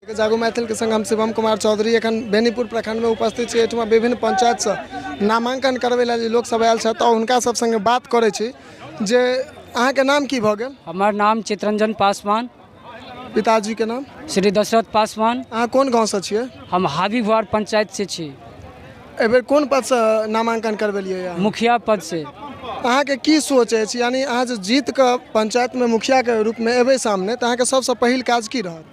जागू मैथिल के संग हम शिवम कुमार चौधरी एखन बेनीपुर प्रखंड में उपस्थित छी। एहिठमा विभिन्न पंचायतसँ नामांकन करबै लए जे लोक सब आयल छथि, तऽ हुनका सब संगे बात करै छी जे अहाँके नाम की भऽ गेल? हमर नाम चितरंजन पासवान। पिताजीके नाम? श्री दशरथ पासवान। अहाँ कोन गाँवसँ छियै? हम हाबीभुआर पंचायत से छी। एहिबेर कोन पदसँ नामांकन करबेलियै यऽ? मुखिया पद से। अहाँके की सोच अछि, यानी अहाँ जे जीत कऽ पंचायतमे मुखियाके रूपमे एबै सामने, तऽ अहाँके सबसँ पहिल काज की रहत?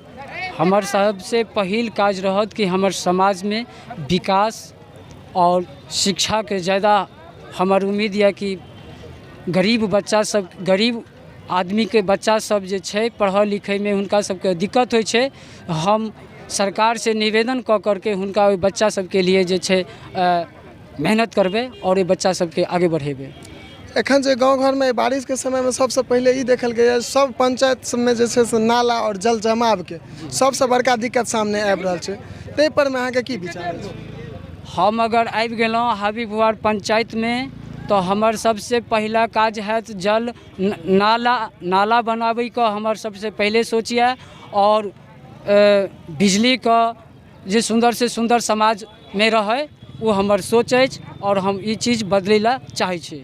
हमर सबसे पहिल काज रहत कि हमर समाजमे विकास आओर शिक्षाके ज्यादा हमर उम्मीद यऽ कि गरीब बच्चा सब, गरीब आदमीके बच्चा सब जे छै, पढ़ऽ लिखैमे हुनका सबके दिक्कत होइ छै। हम सरकारसँ निवेदन कऽ करके हुनका ओहि बच्चा सबके लिए जे छै मेहनत करबै आओर ओहि बच्चा सबके आगे बढ़ेबै। एखन जे गाँव घरमे बारिशके समयमे सबसँ पहिले ई देखल गेल, सब पंचायत सबमे जे छै से नाला आओर जल जमावके सबसँ बड़का दिक्कत सामने आबि रहल छै, ताहि परमे अहाँके की विचार अछि? हम अगर आबि गेलहुँ हाबीबुआर पंचायतमे तऽ हमर सबसँ पहिला काज हैत जल नाला बनाबैके हमर सबसँ पहिले सोच यऽ, आओर बिजलीके जे सुन्दरसँ सुन्दर समाजमे रहै, ओ हमर सोच अछि आओर हम ई चीज बदलै लए चाहै छी।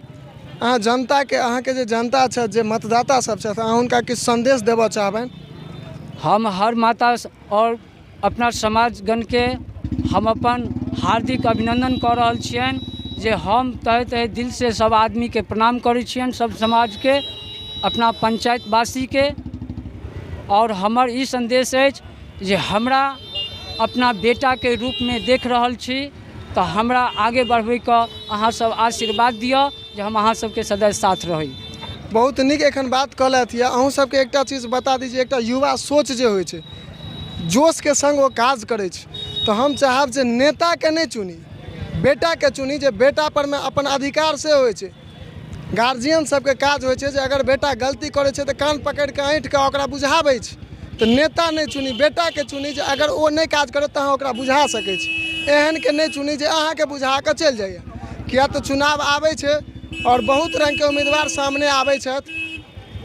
अहाँ जनताके, अहाँके जे जनता छथि, जे मतदाता सब छथि, अहाँ हुनका किछु सन्देश देबऽ चाहबनि? हम हर माता आओर अपना समाजगणके हम अपन हार्दिक अभिनन्दन कऽ रहल छियनि जे हम तहे तहे दिलसँ सब आदमीके प्रणाम करै छियनि, सब समाजके, अपना पञ्चायतवासीके। आओर हमर ई सन्देश अछि जे हमरा अपना बेटाके रूपमे देख रहल छी तऽ हमरा आगे बढ़बैके अहाँ सब आशीर्वाद दिअ जे हम अहाँ सबके सदैव साथ रही। बहुत नीक एखन बात कहलथि यऽ। अहूँ सबके एकटा चीज बता दी जे एकटा युवा सोच जे होइ छै, जोशके सङ्ग ओ काज करै छै। तऽ हम चाहब जे नेताके नहि चुनी, बेटाके चुनी, जे बेटा परमे अपन अधिकार से होइ छै। गार्जियन सबके काज होइ छै जे अगर बेटा गलती करै छै तऽ कान पकड़िके ऐँठिके ओकरा बुझाबै छै। तऽ नेता नहि चुनी, बेटाके चुनी, जे अगर ओ नहि काज करत तऽ अहाँ ओकरा बुझा सकै छी। एहनके नहि चुनी जे अहाँके बुझा कऽ चलि जाइए, किएक तऽ चुनाव आबै छै आओर बहुत रङ्गके उम्मीदवार सामने आबै छथि।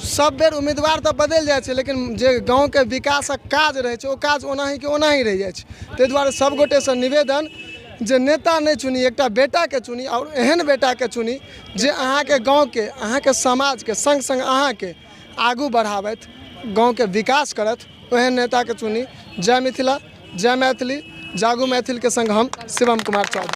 सब बेर उम्मीदवार तऽ बदलि जाइ छै, लेकिन जे गाँवके विकासक काज रहै छै, ओ काज ओनाहीके ओनाही रहि जाइ छै। ताहि दुआरे सब गोटेसँ निवेदन जे नेता नहि चुनी, एकटा बेटाके चुनी, आओर एहन बेटाके चुनी जे अहाँके गाँवके, अहाँके समाजके सङ्ग सङ्ग अहाँके आगू बढ़ाबथि, गाँवके विकास करथि, ओहन नेताके चुनी। जय मिथिला, जय मैथिली। जागू मैथिलके सङ्ग हम शिवम कुमार चौधरी।